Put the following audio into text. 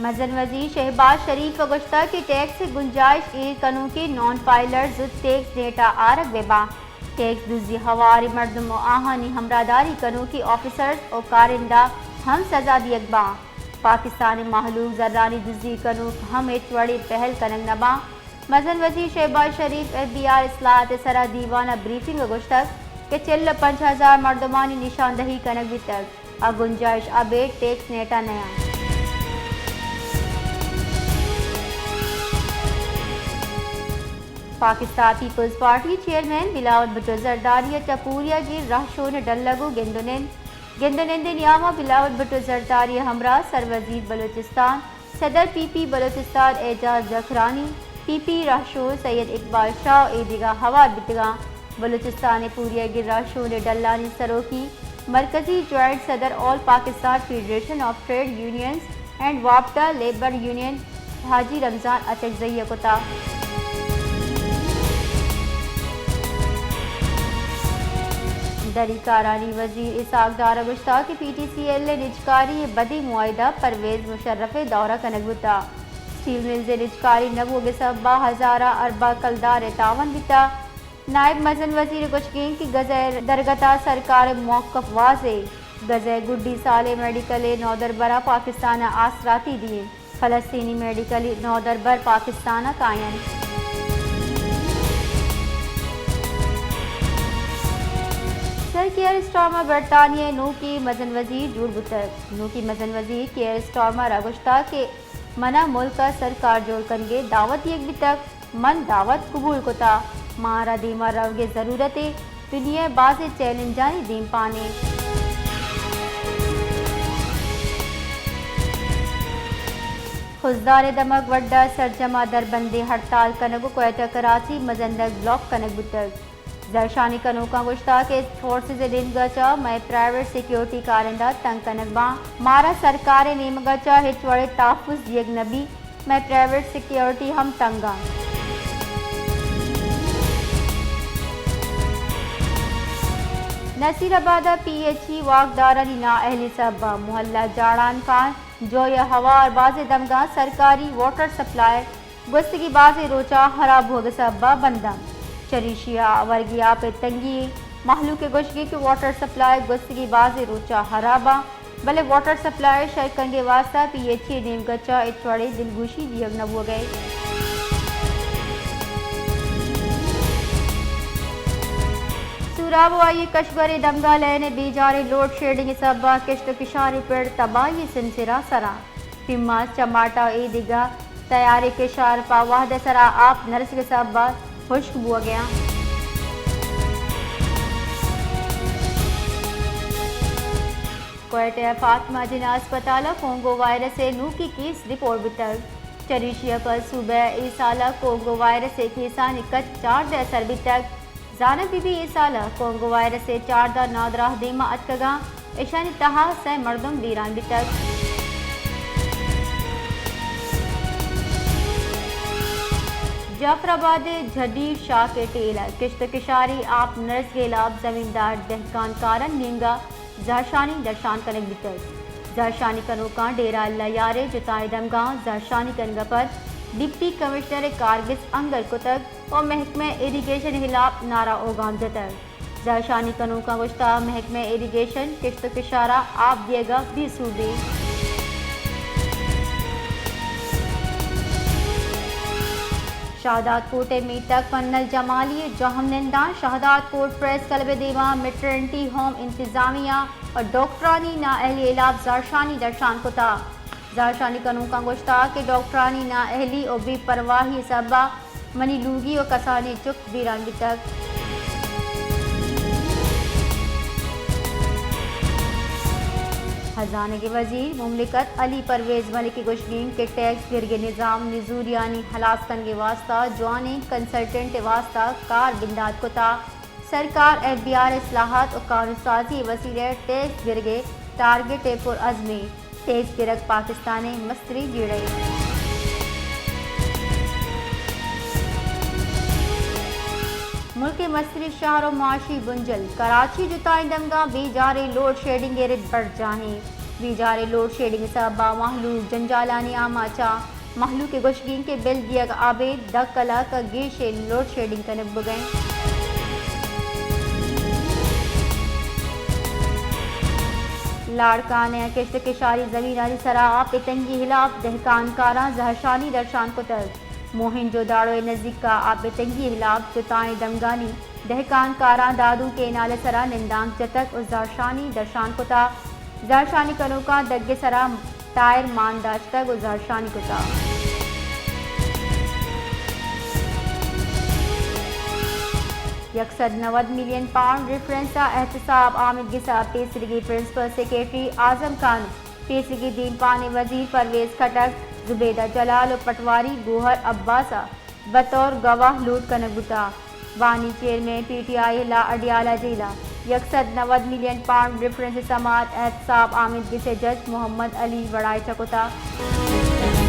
مزن وزیر شہباز شریف ء گوشتگ کہ ٹیکس ء گنجائش ایر کنوکیں نان فائلرز زوت ٹیکس نیٹ ء آرگ بہ باں۔ ٹیکس دزی ہواریں مردم ء آہانی ہمراہداری کنوکیں آفیسرز ء کارندہ ہم سزا دیگ باں۔ پاکستان ء مہلوک زرانی دزی کنوک ہم ہچ وڑیں پہل کنگ نہ باں۔ مزن وزیر شہباز شریف ایف بی آر اصلاحات ء سرا دیوان ء بریفنگ ء گوشتگ کہ چل ء پنچ ہزار مردمانی نشاندہی کنگ بیتگ ء گنجائش ابیٹ ٹیکس نیٹ ء نیاں۔ Pakistan peoples party chairman Bilawal Bhutto Zardari ء چہ پوریا گیر رہشون ء ڈل ء گوں گند ء نند، گند ء نند ء نیام ء بلاول بھٹو زرداری ء ہمراہ سروزیر بلوچستان، صدر پی پی بلوچستان اعجاز جکھرانی، پی پی رہشون سید اقبال شاہ ء اے دگہ ہوار بیتگاں۔ بلوچستان ء پوریا گرا شون ء ڈلانی سروکی مرکزی جوائنٹ صدر all Pakistan federation of trade unions and واپڈا لیبر یونین حاجی رمضان اچکزئی ء کتا۔ دری کارانی وزیر اسحاق ڈار ء گوشتگ کہ پی ٹی سی ایل ء نجکاری ء بدیں معاہدہ پرویز مشرف ء دور ء کنگ بوتگ۔ سٹیل ملز ء نجکاری نہ بوگ ء سبب ء ہزاراں ارباں کلدار ء تاوان بیتگ۔ نائب مزن وزیر ء گوشگ انت کہ غزہ ء درگت ء سرکار ء موقف واضح، غزہ ء گڈی سال ء میڈیکل ء نودربر ء پاکستان ء آسراتی دئیں، فلسطینی میڈیکل ء نودربر پاکستان ء کاینت۔ سر کیئر اسٹارمر برطانیہ ء نوکیں مزن وزیر جوڑ بوتگ۔ نوکیں مزن وزیر کیئر اسٹارمر ء گوشتگ کہ من ء ملک ء سرکار جوڑ کنگ ء دعوت دیگ بیتگ، من دعوت قبول کتگ، مارا دیم ء روگ ء ضرورت ء، دنیا ء بازیں چیلنجانی دیمپان ء۔ خضدار ء دمگ وڈ ء سرجم ء دربندیں ہڑتال کنگ ء کوئٹہ کراچی مزندگ بلاک کنگ بوتگ۔ زہرشانی کنوکاں گوشتگ کہ فورسز ء نیمگ ء چہ مئے پرائیویٹ سیکورٹی کارندہ تنگ کنگ باں، مارا سرکار ء نیمگ ء چہ ہچ وڑیں تحفظ دیگ نہ بیت، مئے پرائیویٹ سیکورٹی ہم تنگ انت۔ نصیر آباد ء پی ایچ ای واکدارانی نااہلی سبب ء محلہ جاڑان خان جوئی ء ہوار بازیں دمگاں سرکاری واٹر سپلائی گوستگی بازیں روچاں ہراب بوگ ء سبب ء بند انت۔ چریشی ء ورگی آپ ء تنگی، مہلوک ء گوشگ انت کہ واٹر سپلائی گوستگی بازیں روچاں ہراب انت، بلے واٹر سپلائی شر کنگ ء واستہ پی ایچ ای ء نیمگ ء چہ ہچ وڑیں دلگوشی دیگ نہ بوگ ء۔ سوراب ء آئی ء کشور ء دمگاں لین ء بیجاریں لوڈ شیڈنگ ء سبب ء کشت ء کشاریں پڑ تباہی ء سمسراں سر انت۔ پیماز، چماٹا ء اے دگہ تیاریں کشار پہ وہد ء سرا آپ نہ رسگ ء سبب ء ہشک بوگ ء انت۔ کوئٹہ ء فاطمہ جناح ہسپتال ء کونگو وائرس ء نوکی کیس رپورٹ بوتگ۔ چریشی ء پد صوبہ ء اے سال ء کونگو وائرس ء کیسانی کچ چاردہ ء سر بیتگ۔ زانگ بہ بیت اے سال ء کونگو وائرس ء چاردہ نادراہ دیما اتکگاں، ایشانی تہا سئے مردم بیران بیتگ۔ جعفر آباد ء جھڈیر شاک ء ٹیل ء کشت ء کشاری آپ نرسگیلاب زمیندار دہکان کارن نیمگا زہرشانی درشان کنگ بیتگ۔ زہرشانی کنوکاں ڈیرہ اللہ یار ء جتائیں دمگاں زہرشانی کنگ ء پد ڈپٹی کمشنر ء کارگس انگل کتگ و محکمہ ایریگیشن ء ہلاپ نعرہ اوگام جتگ۔ زہرشانی کنوکاں گوشتگ محکمہ ایریگیشن کشت و کشار ء آپ دیگ ء بے سوب بیت۔ شہداد کوٹ ء میتگ فنل جمالی ء جہم ننداں۔ شہداد کوٹ پریس کلب ء دیوان، میٹرنٹی ہوم انتظامیہ و ڈاکٹرانی نااہلی ہلاپ زہرشانی درشان کتگ۔ زہرشانی کنوکاں گوشتگ کہ ڈاکٹرانی نااہلی و بے پرواہی ء سبب ء منی لوگی و کسانیں چک بیران بیتگ۔ ہزانگ ء وزیر مملکت علی پرویز ملک ء گوشگ انت کہ ٹیکس گرگ ء نظام نزوریانی ہلاس کنگ ء واستہ جوانیں کنسلٹنٹ ء واستہ کار بندات کتگ۔ سرکار ایف بی آر اصلاحات و قانون سازی ء وسیلہ ء ٹیکس گرگ ء ٹارگٹ ء پر عزم انت۔ ٹیکس گرگ پاکستان ء مستریں جیڑہ ء۔ ملک ء مستریں شہر و معاشی بنجل کراچی جتائیں دمگاں بے جاریں لوڈ شیڈنگ ء رد برجاہ انت۔ بیجار ء لوڈ شیڈنگ ء سبب ء مہلوک جنجالانی آماچ ء، مہلوک ء گوشگ انت کہ بل دیگ ء ابید دہ کلاک ء گیش ء لوڈ شیڈنگ کنگ بوگ ء انت۔ لاڑکانہ ء کشت ء کشاری زمینانی سرا آپ ء تنگی ہلاپ دہکان کاراں زہرشانی درشان کتگ۔ موہن جو داڑو ء نزیک ء آپ ء تنگی ہلاپ جتائیں دمگانی دہکان کاراں دادو کینال ء سرا نندانک جتگ و زہرشانی درشان کتا۔ زہرشانی کنوکاں دگ ء سرا ٹائر مان داشتگ و زہرشانی کتا۔ یک سد نود ملین پاؤنڈ ریفرنس ء احتساب آمید گس ء پیسریگیں پرنسپل سیکرٹری اعظم خان، پیسریگیں دیمپان ء وزیر پرویز خٹک، زبیدہ جلال و پٹواری گوہر عباس ء بطور گواہ لوٹ کنگ بوتگ۔ بانی چیئرمین پی ٹی آئی لا اڈیالہ جیل ء یک سد نود ملین پاؤنڈ ریفرنس سماعت احتساب آمید گس ء جج محمد علی وڑائچہ کتگ۔